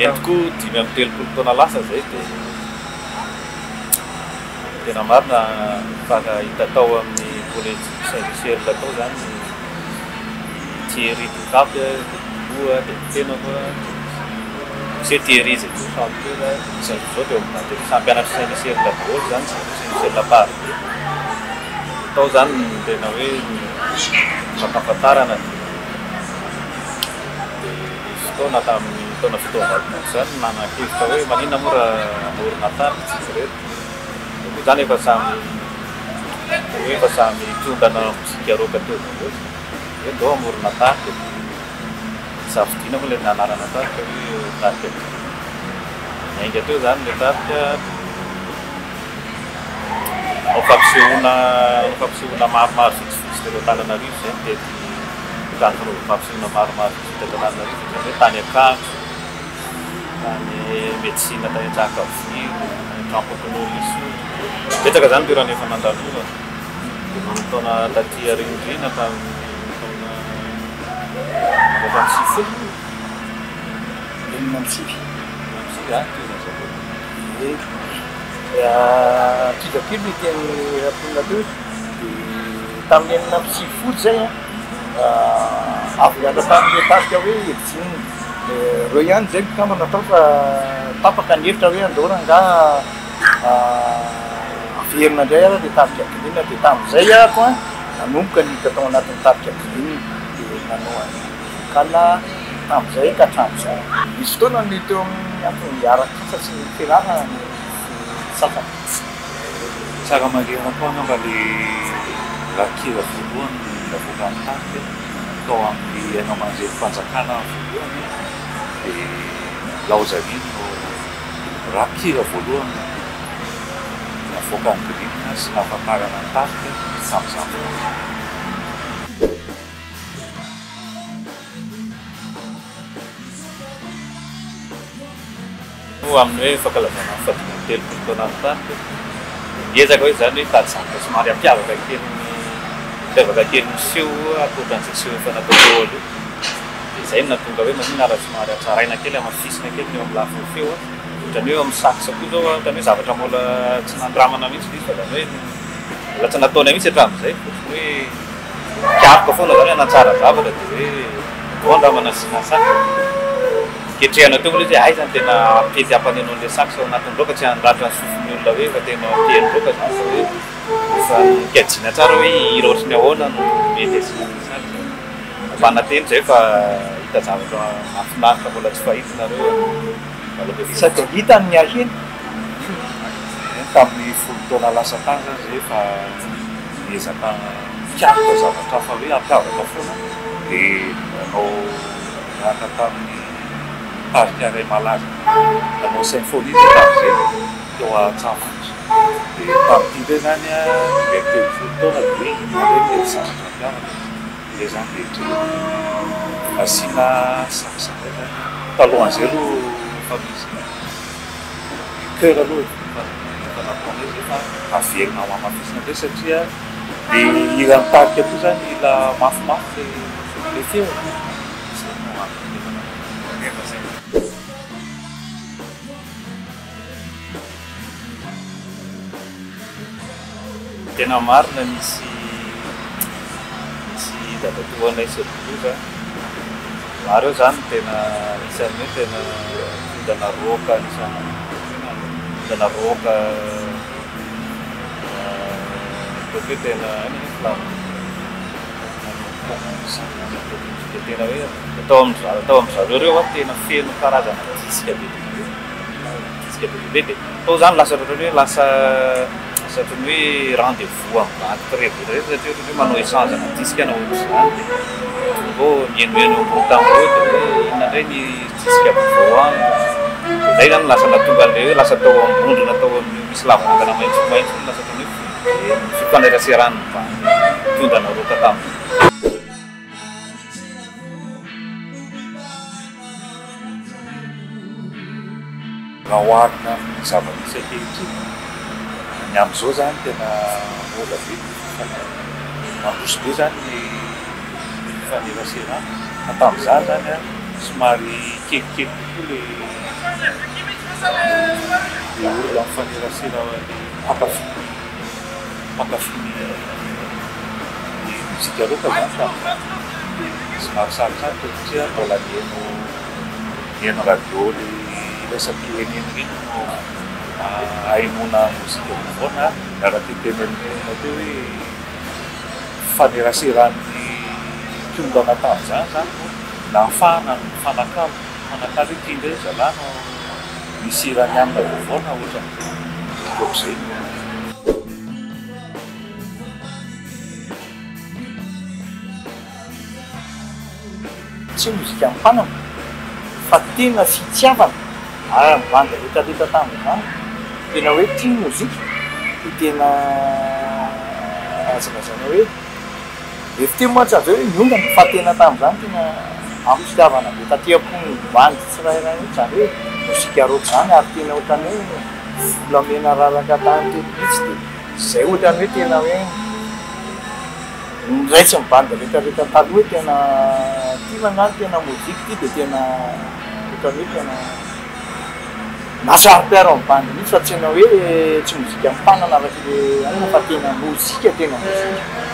Eny tokoa, 35 taona lasa izay dia tena marina fa hita tao amin'ny kolejy Saint Michel tao izany i Thierry Tokapy, dia dia ny tenako, misy hoe Thierry izay koa chanteur, misy an'izao teo amin'ny batterie, samy mpianatr'i Saint Michel daholo izany, Saint Michel Parvis. Tao izany no tena hoe nifankafantarana dia nisy fotoana tamin'ny taona 87 izany nanan-kevitra hoe maninona moa raha hamorona tarika isika ireto. Dia moa izany efa samy hoe efa samy mpiondana mozika rock teo daholo. Dia hoe ndao hamorona tarika dia nisafidiana moa ilay anarana tarika hoe tarika Green. Niainga teo izany ilay tarika dia. Nanao fampisehoana nanao fampisehoana maromaro vitsivitsy teto Antananarivo izay nitety trano fanaovana fampisehoana maromaro vitsivitsy teto Antananarivo, izany hoe tany Ankatso, tany Medecine tany Antsahakaviro, tany Antrampokonolona Isotry. Betsaka izany toerana efa nandalovana. Dia nony taona taty aoriandriana tamin'ny taona 94 moa? 69. 69, ah, tohizan'ny zava-dehibe. Ie. Kivy kely ny tenin'i Rakotonina teo dia tamin'ny 96 izay an, avy niala tamin'ilay tarika hoe Ejin, ireo ihany izay mpikambana tao fa tapaka ny hevitra hoe andao rangaha averina indray ary ilay tarika Green, dia tamin'izay aho an nanomboka niditra tao anatin'ny tarika Green dia nanao an'ny vocal tamin'izay ka hatramin'izao. Nisy fotoana ny teo amin'ny antony arak'asa sy ny fianarana no sasany. Tsara marihana koa angamba le rakikira voalohany navoakan'ny tarika tao amin'ny haino aman-jerim-panjakana voalohany dia Laozan'iny no rakikira voalohany navoakan'ny Green sy nahafantarana ny tarika tamin'izany fotoana izany. Amin'ny hoe fankalazana ny faha-35 taonan'ny tarika dia miezaka hoe izany hoe hitady zavatra somary hampiavaka kely ny hampiavaka kely ny seho ankoatran'izay seho efa natao teo aloha. Dia izay no nahatonga hoe maninona raha somary hatsaraina kely, hamafisina kely ny eo amin'ny lafiny feo. Ohatran'ny hoe eo amin'ny sax koa izao ohatran'ny hoe zavatra mbola tsy nandramana mihitsy ilay izy fa izany hoe mbola tsy nataonay mihitsy hatramin'izay. Ohatran'ny hoe mikaroka foana izany hanatsara zavatra dia hoe andao andramana asiana sax. Ketrehana teo moa ilay izy hoe aiza no tena hampety hampaneno an'ilay sax ao anatin'ny rock, tsy handratra ny sofin'ny olona hoe efa tena mpiheno rock izany fa hoe efa nikajiana tsara hoe hira ohatry ny ahoana no mety asiana an'ilay sax. Mampanantena izay fa hahita zavatra mahafinaritra mbola tsy fahita nareo amin'ny Sady hita ny ahena. Tamin'ny 10 taona lasa tany izany izay efa niezaka nikaroka zavatra hafa hoe hampiavaka foana dia nanao niaraka tamin'ny tarika iray malaza nanao symphonie izay tamin'izay teo Antsahafotsy. Dia tamin'ity indray izany 35 taona dia hoe inona indray no mety zavatra hampiavaka. Dia izay izany dia eritreretina asiana sax indray izany. Talohan'izay aloha efa misy chœur aloha efa efa nataonay izay fa averina ho hamafisina indray satria le hiran'ny tarika koa izany mila mafimafy le le feo e. Izay no antony efa nanaovana izay. Tena marina nisy nisy dadatoanay sy Loza ary eo zany tena anisan'ny hoe tena mpitondana rock anisan'ny tena mpitondana rock ataoko hoe tena inona moa filazana dia tena hoe tao amin-dry zareo tao amin-dry zareo ireo an tena feno karazana disque be dia be. Disque be dia be dia tao zany lasa ohatran'ny hoe lasa lasa ohatran'ny hoe rendez-vous amin'ny bandy mpirevo rehetra satria ohatran'ny hoe manao échange ana disque na ohatr'izany dia tonga ao mihenoheno eo ambony tamboho eo dia hoe inona indray ny disque vaovao any. Dia zay zany lasa nahatonga an'ilay hoe lasa tao Ambondrona tao amin'io misy lavarangana maitsomaitso iny lasa ohatran'ny hoe fifaneraseran'ny bandy mpiondana rock tamin'izay. Raha oharina amin'ny zava-misy ankehitriny, ny amin'izao izany tena mora be ny mandroso be izany ny fifaneraserana fa tamin'izany izany an, somary kelikely kokoa ilay. Le olona mifanerasera, le mpankafy mpankafy ny ny mozika rock zany tamin'izany somary sarotsarotra satria mbola nihaino nihaino radio le iraisam-pirenena ireny no ahenoana mozika vaovao na araka ny teneninao teo hoe fifaneraseran'ny mpiongana tamin'izany zany no nahafahana nifanakalo nifanakalo hoe ity indray ry zalahy no misy iranianina vaovao na ohatran'izay ohatr'izay. Tsy mozika ampanana fa tena fitiavana ary ny bandy retraretra tamin'izany tena hoe tia ny mozika dia tena azo lazaina hoe rehefa teo mantsy avy eo hoe niongana fa tena tamin'izany tena ampy fitiavana be taty am-pon'ny bandy tsirairay mihitsy izany hoe mozika rock izany ary tena ohatran'ny hoe volamena raraka tany teto mihitsy dia izay ohatran'ny hoe tena hoe Ny ray sy ny bandy rehetra rehetra taloha hoe tena ty rangah no tena mozika ty de tena ohatran'ny hoe tena nasaro-piaro amin'ny bandy mihitsy fa tsy tena hoe tsy mozika mifanana araka le anona fa tena mozika tena mozika.